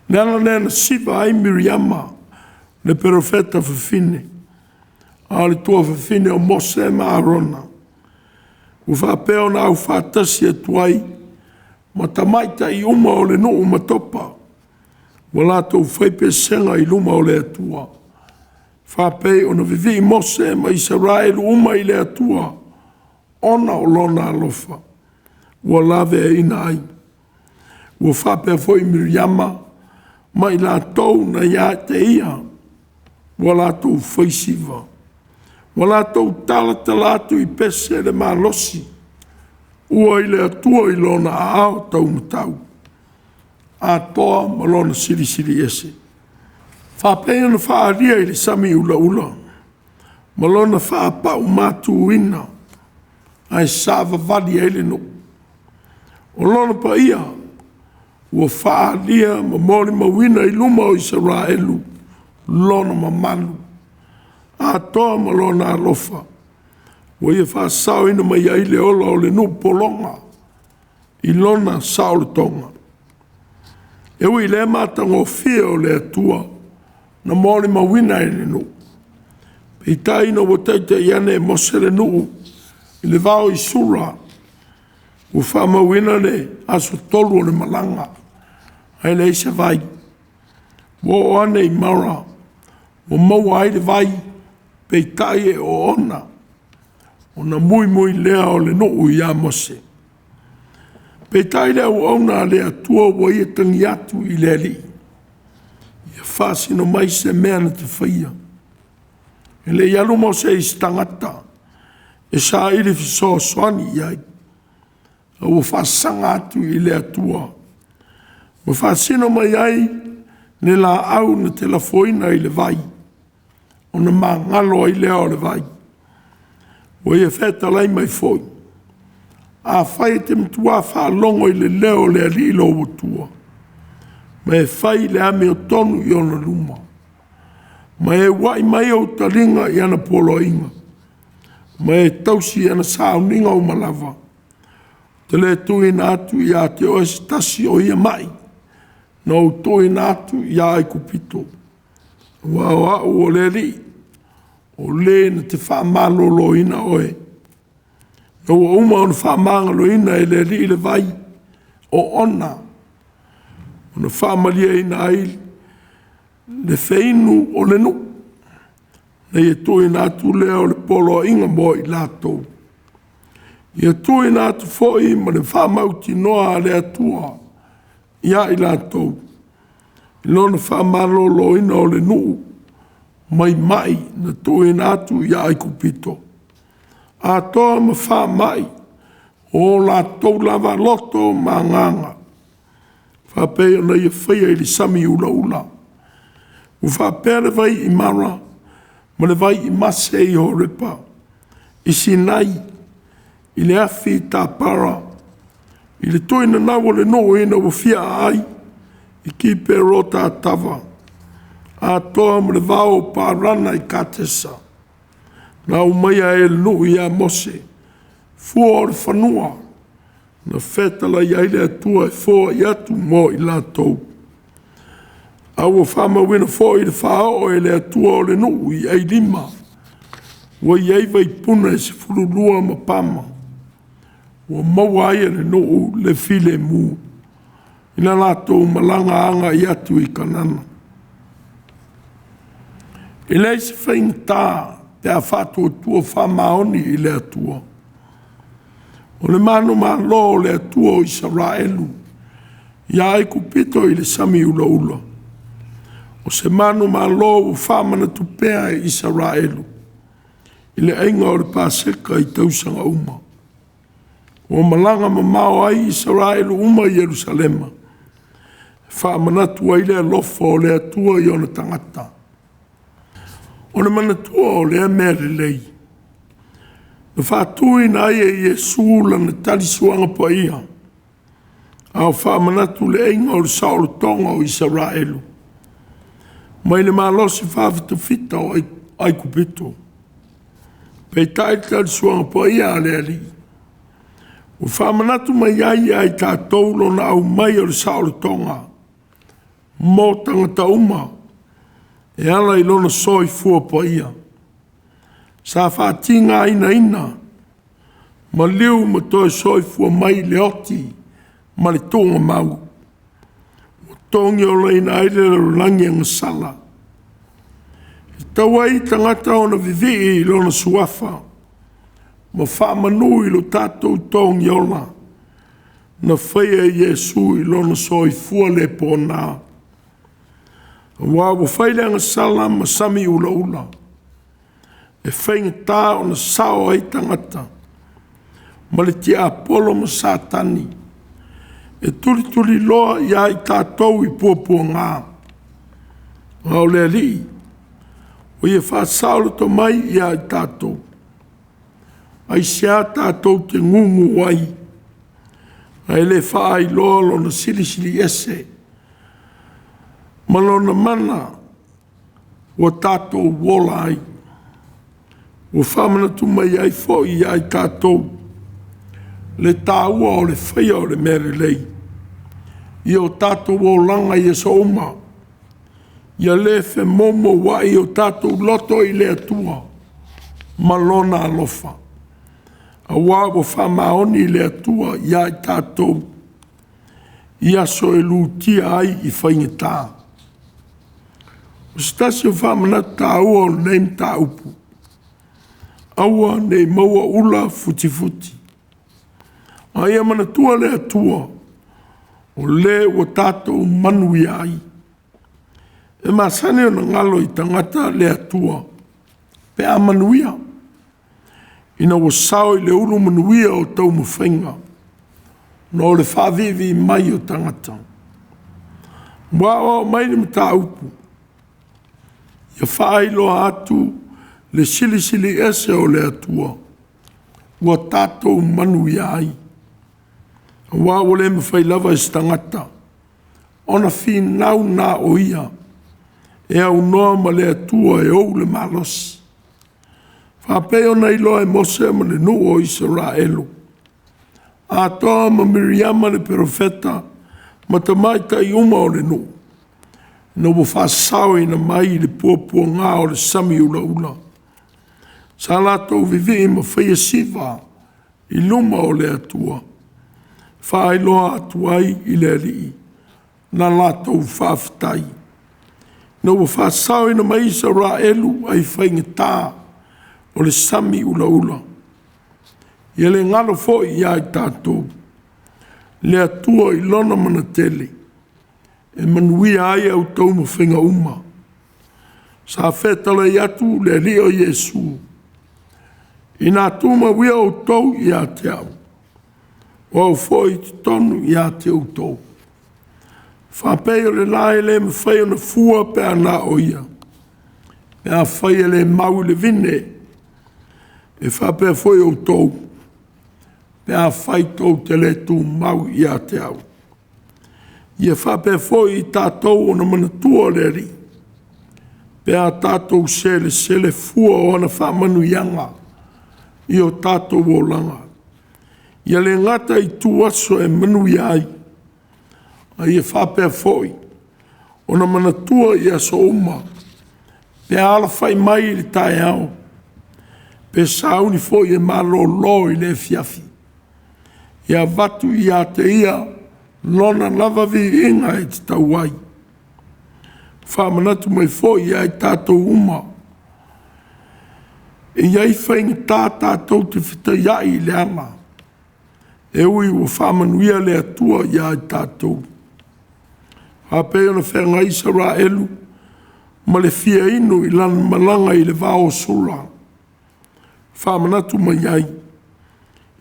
O le ala lea na siva ai Miriama le perofeta fafine, a o le tuafafine o Mose ma Arona, ua faapea ona aufaatasi atu ai ma tamaitai uma o le nuu matopa, ua latou fai pesega i luma o le Atua, faapei ona vivii Mose ma Isaraelu uma i le Atua ona o lona alofa ua laveaina ai. Ua faapea foi Miriama ma i latou na ia te ia. ua latou faisiva, ua latou talatala atu i pese le malosi ua i le Atua i Lona aao taumatau atoa ma Lona silisili ese. Faapei ona faaalia i le sami ulaula ma lona faapau-matuina ae savavali ai le nuu. O Lona paia ua faaalia ma molimauina i luma o Isaraelu Lona mamalu atoa ma Lona alofa, ua Ia faasaoina mai ai le ola o le nuu pologa i lona saolotoga. E ui i lea matagofie o le Atua na molimauina e le nuu, peitai ina ua taitai ane e Mose le nuu i le vao i Sura, ua faamauina le aso 3 o le malaga ae leai se vai. Ua oo ane i Mara ua maua ai le vai, peitai e oona, ona muimui lea o le nuu ia Mose. Peitai le auauna a le Atua ua ia tagi atu i le Alii, ia faasino mai se mea na te faia. E le i alu Mose i se tagata e saili fesoasoani i ai, a ua faasaga atu i le Atua. Ua faasino mai ai le laau na te lafoina i le vai, ona magalo ai lea o le vai. Ua ia fetalai mai foi, “Afai e te matua faalogo i le leo o le Alii lou Atua, ma e fai i le amiotonu i ona luma, ma e uai mai ou taliga i ana poloaiga, ma e tausi i ana sauniga uma lava, ou te le tuuina atu ia te oe se tasi o ia mai na ou tuuina atu ia Aikupito, aua o Au o le Alii, o Le na te faamaloloina oe.” Ina ua uma ona faamagaloina e le Alii le vai oona, ona faamalieina ai le feinu o le nuu, na ia tuuina atu lea o le poloaiga mo i latou. Ia tuuina atu foi ma le faamautinoa a le Atua ia i latou i Lona faamaloloina o le nuu mai mai na tuuina atu ia Aikupito, atoa ma faamai o o latou lava loto ma agaga, faapei ona Ia faia i le sami ulaula. Ua faapea le vai i Mara ma le vai i Mase i Horepa, i Sinai, i le afi i Tapara, i le tuinanau o le nuu ina ua fia aai i Kiperotatava, atoa ma le vao o Parana i Katesa. Na aumaia ai e le nuu ia Mose fua o le fanua na fetalai ai le Atua e foai atu mo i latou. A ua faamauina foi le faaoo e le Atua o le nuu i Ailima ua i ai vaipuna e 12 ma pama, ua maua ai e le nuu le filemu i le latou malaga agai atu i Kanana. E leai se faigata pe a faatuatua faamaoni i le Atua. O le manumalo o le Atua o Isaraelu ia Aikupito i le sami ulaula, o se manumalo ua faamanatu pea e Isaraelu i le aiga o le Paseka i tausaga uma. Ua malaga mamao ai Isaraelu uma i Ierusalema e faamanatu ai le alofa o le Atua i ona tagata. O le manatua o lea mea lelei, na faatuina ai e Iesu lana talisuaga paia, a o faamanatu le aiga o le saolotoga o Isaraelu mai le malosi faafitafita o Aikupito. Peitai le talisuaga paia a le Alii, ua faamanatu mai ai ia i tatou lona aumai o le saolotoga mo tagata uma e ala i lona soifua paia. Sa faatigainaina, maliu ma toe soifua mai i le oti ma le tuugamau, ua togiolaina ai le lalolagi agasala. E tatau ai i tagata ona vivii i lona suafa ma faamanu i lo tatou togiola na faia e Iesu i lona soifua le ponā. Aua ua fai le agasala ma sami ulaula, e faigata ona sao ai tagata ma le tiapolo ma Satani, e tulituliloa ia i tatou i puapuaga. A o le Alii, o Ia faasaoloto mai ia i tatou. Aisea tatou te gugu ai, ae le faailoa Lona Silisili Ese ma Lona mana ua tatou ola ai, ua faamanatu mai ai foi ia i tatou le taua o le faia o le mea lelei i o tatou olaga i aso uma, ia le femoumouai o tatou loto i le Atua ma Lona alofa, aua ua faamaoni le Atua ia i tatou i aso e lutia ai i faigata. O se tasi o faamanatu taua o lenei mataupu, aua ne i maua ula futifuti, a ia manatua le Atua o le ua tatou manuia ai. E masani ona galo i tagata le Atua pe a manuia, ina ua sao i le ulu manuia o taumafaiga, ona o le faaviivii mai o tagata. Ua aoao mai le mataupu, ia faailoa atu le Silisili Ese o le Atua ua tatou manuia ai, aua ua le mafai lava e se tagata ona finau na o ia e aunoa ma le Atua e ou le malosi, faapei ona iloa e Mose ma le nuu o Isaraelu, atoa ma Miriama le perofeta ma tamaitai uma o le nuu, ina ua faasaoina mai i le puapuaga o le sami ulaula. Sa latou vivii ma faia siva i luma o le Atua, faailoa atu ai i le Alii la latou faafetai, ina ua faasaoina mai Isaraelu ai faigata o le sami ulaula. Ia le galo foi ia i tatou le Atua i Lona mana tele e manuia ai au taumafaiga uma. Sa fetalai atu le Alii o Iesu, ina tumau ia outou ia te au, o au foi i totonu ia te outou. Faapei o le lae e le mafai ona fua pe a na o ia, pe afai e le mau i le vine, e faapea foi outou, pe afai tou te le tumau ia te au. Ia faapea foi i tatou ona manatua le Alii pe a tatou selesele fua o ana faamanuiaga i o tatou olaga. Ia le gata i ituaso e manuia ai, a ia faapea foi ona manatua i aso uma pe a alafai mai i le taeao, pe sauni foi e malolo i le afiafi, ia avatu ia te Ia Lona lava viiga e tatau ai. Faamanatu mai foi ia i tatou uma, e i ai faigata tatou te fetaiai i le ala, e ui ua faamanuia le Atua ia i tatou. Faapei ona feagai Isaraelu ma le fia inu i lana malaga i le vao o Sula, faamanatu mai ai,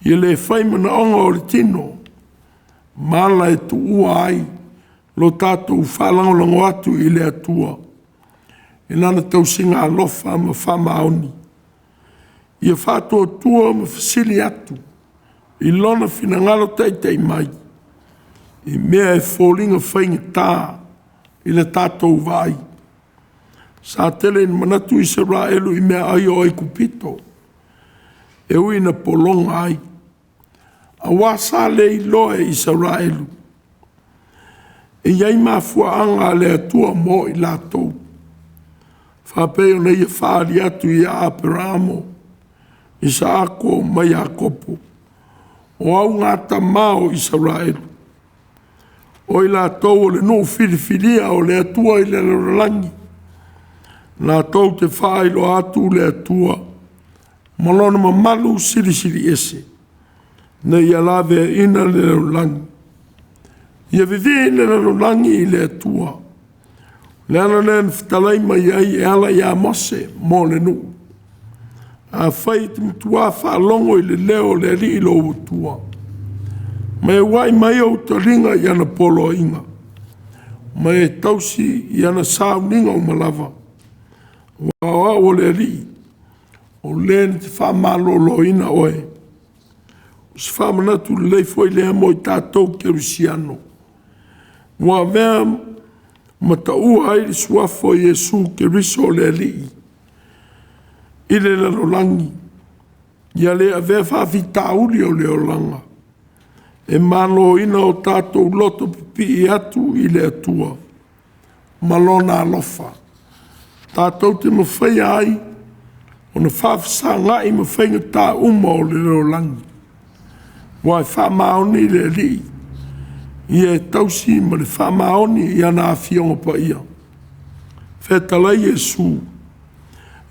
ia le fai manaoga o le tino ma ala e tuua ai lo tatou faalagolago atu i le Atua i Lana tausiga alofa ma faamaoni. Ia faatuatua ma fesili atu i Lona finagalo taitai mai i mea e foliga faigata i le tatou vaai. Sa tele ina manatu Isaraelu i meaai o Aikupito, e ui ina pologa ai, aua sa le iloa e Isaraelu e i ai mafuaaga a le Atua mo i latou, faapei ona Ia faaali atu ia Aperamo, Isaako ma Iakopo, o augatama o Isaraelu, o i latou o le nuu filifilia o le Atua i le lalolagi, latou te faailoa atu le Atua ma Lona mamalu silisili ese, ina ia laveaiina le lalolagi. Ia vivii le lalolagi i le Atua. Le ala lea na fetalai mai ai e ala ia Mose mo le nuu. Afai e te matuā faalogo i le leo o le Alii lou Atua, ma e uai mai ou taliga i ana poloaiga, ma e tausi i ana sauniga uma lava, aua o au o le Alii, o Le na te faamaloloina oe. O se faamanatu lelei foi lea mo i tatou kerisiano, ua avea ma taua ai le suafa o Iesu Keriso o le Alii i le lalolagi, ia le avea faafitauli o le olaga e maloina o tatou loto pipii atu i le Atua ma Lona alofa, tatou te mafaia ai ona faafesagai ma faigata uma o le lalolagi. Ua e faamaoni le Alii, ia e tausi ma le faamaoni i ana Afioga Paia. Fetalai Iesu,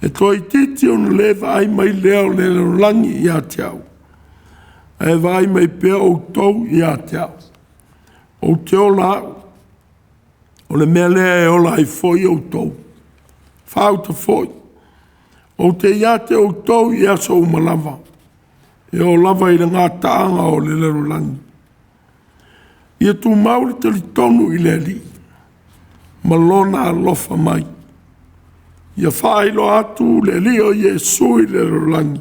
e toeitiiti ona le vaai mai lea o le lalolagi ia te au, ae vaai mai pea outou ia te au. Ou te ola au, o le mea lea e ola ai foi outou. Faauta foi, ou te ia te outou i aso uma lava, e oo lava i le gataaga o le lalolagi. Ia tumau le talitonu i le Alii ma Lona alofa mai. Ia faailoa atu le Alii o Iesu i le lalolagi,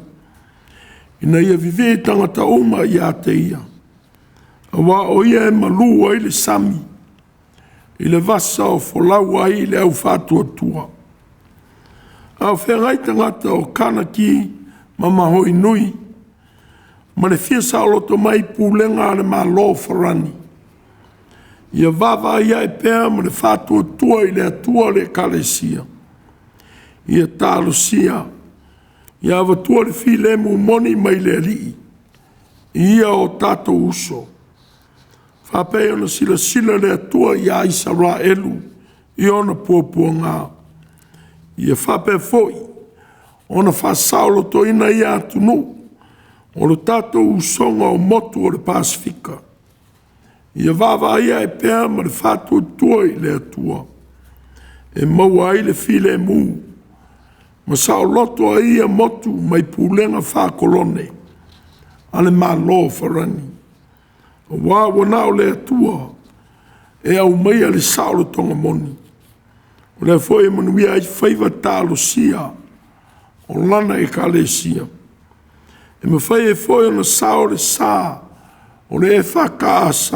ina ia vivii tagata uma ia te Ia. Aua o Ia e malu ai le sami i le vasa o folau ai le au faatuatua. A o feagai tagata o Kanaki ma Mahoinui ma le fia saoloto mai i pulega a le Malo o Farani, ia vaavaai ae pea ma le faatuatua i le Atua le Ekalesia. Ia talosia, ia avatua le filemu moni mai le Alii, ia o tatou uso, faapei ona silasila le Atua ia Isaraelu i ona puapuaga, ia faapea foi ona faasaolotoina ia atunuu o le tatou usoga o motu o le Pasefika. Ia vaavaai ae pea ma le faatuatua i le Atua e maua ai le filemu ma saoloto ai ia motu mai pulega faa-kolone a le Malo o Farani. Aua ua na o le Atua e aumaia le saolotoga moni, o lea foi e manuia ai faiva talosia o Lana Ekalesia. E mafai ai foi ona sao le sa o le EFKS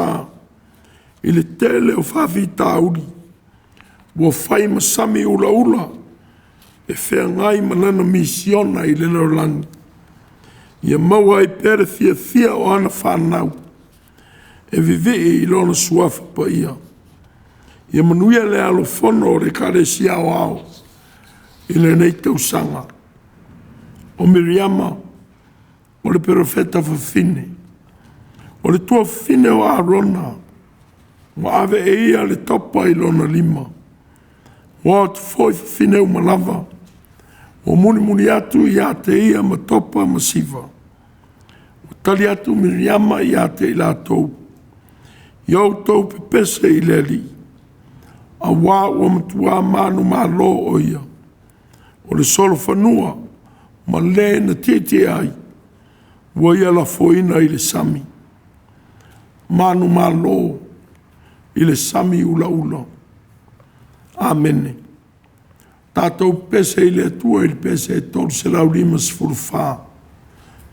i le tele o faafitauli ua fai ma sami ulaula e feagai ma lana misiona i le lalolagi. Ia maua ai pea le fiafia o ana fanau e vivii i Lona Suafa Paia. Ia manuia le alofano o le Ekalesia Aoao i lenei tausaga. O Miriama, o le perofeta fafine, o le tuafafine o Arona, ua ave e ia le topa i lona lima. O atu foi fafine uma lava, ua mulimuli atu ia te ia ma topa ma siva. Ua tali atu Miriama ia te i latou, “Ia outou pepese i le Alii, auā ua matua manumalo o Ia. O le solofanua ma le na tietie ai, ua Ia lafoina i le sami.” Manumalo i le sami ulaula. Amene. Tatou pepese i le Atua i le pese 354,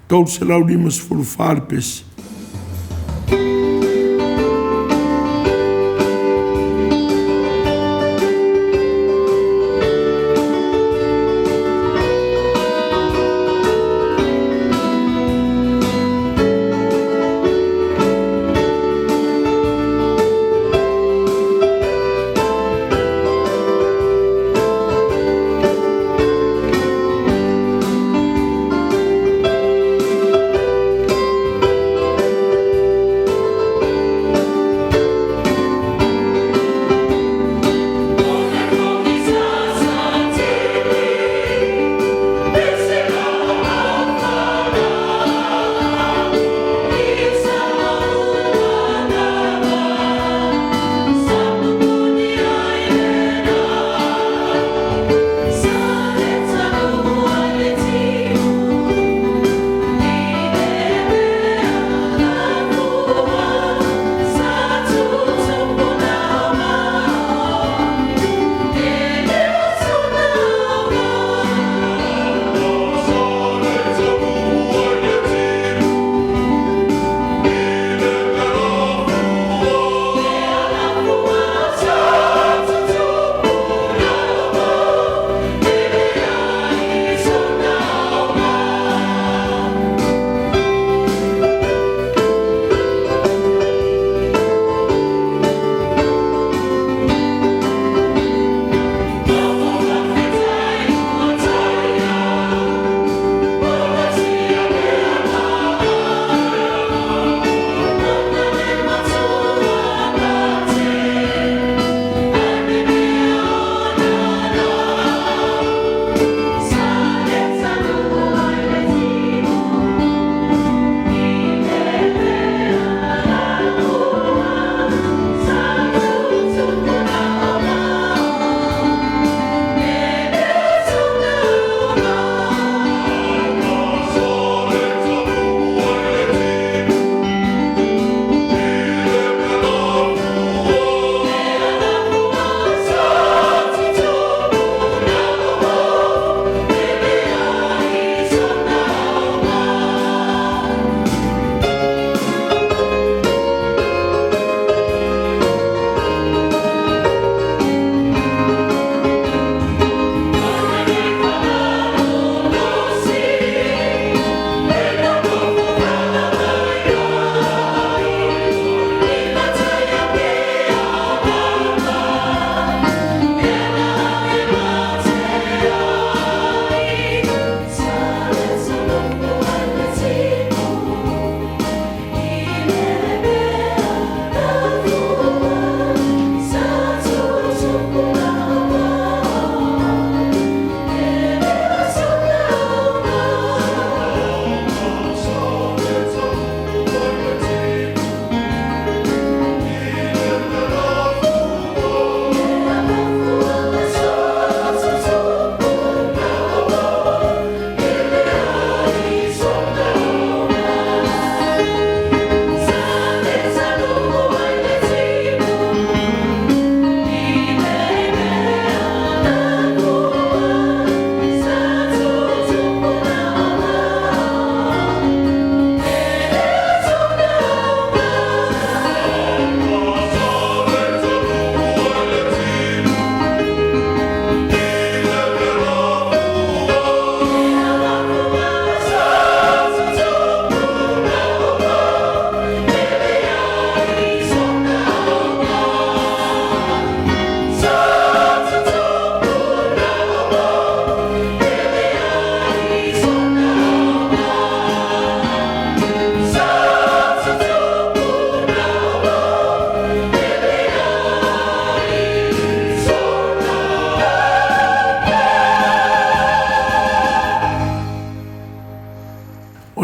354 le pese.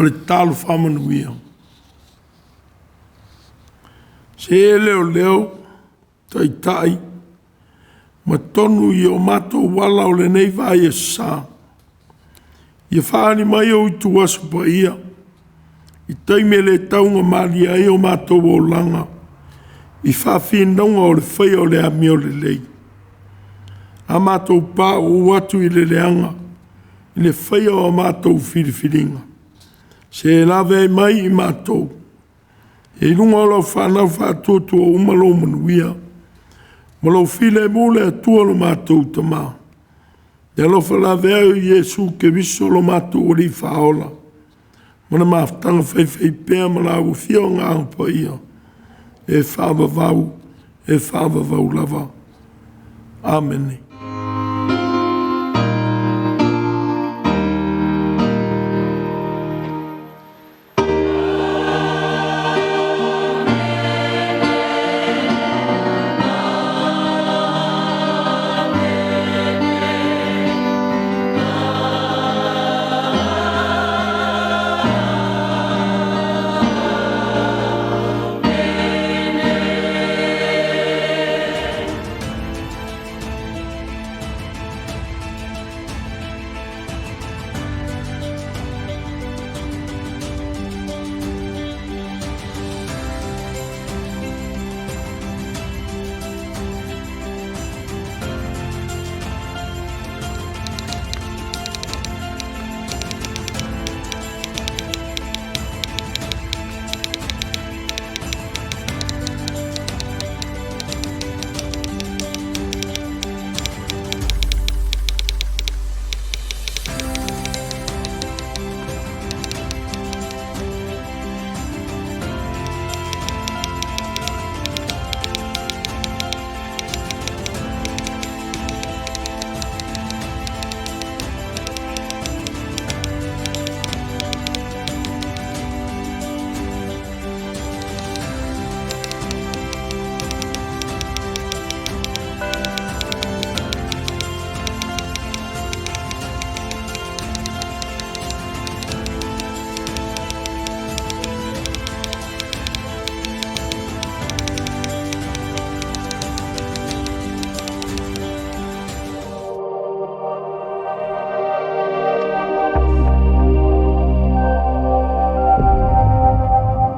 le tatalo faamanuia. Se e leoleo, taitai ma tonu i o matou ala o lenei vai Aso Sa, ia faaali mai ou ituaso paia i taimi e le taugamalie ai o matou olaga i faafinauga o le faia o le amio lelei. A matou pauu atu i le leaga i le faia o a matou filifiliga, se lavea mai i matou i luga o lau fanau faatuatua uma lou manuia ma lou filemu le Atua lo matou Tama. Ia alofa laveai o Iesu Keriso lo matou Alii Faaola ma le mafutaga faifaipea ma lau Afio Agaga Paia e faavavau, e faavavau lava. Amene.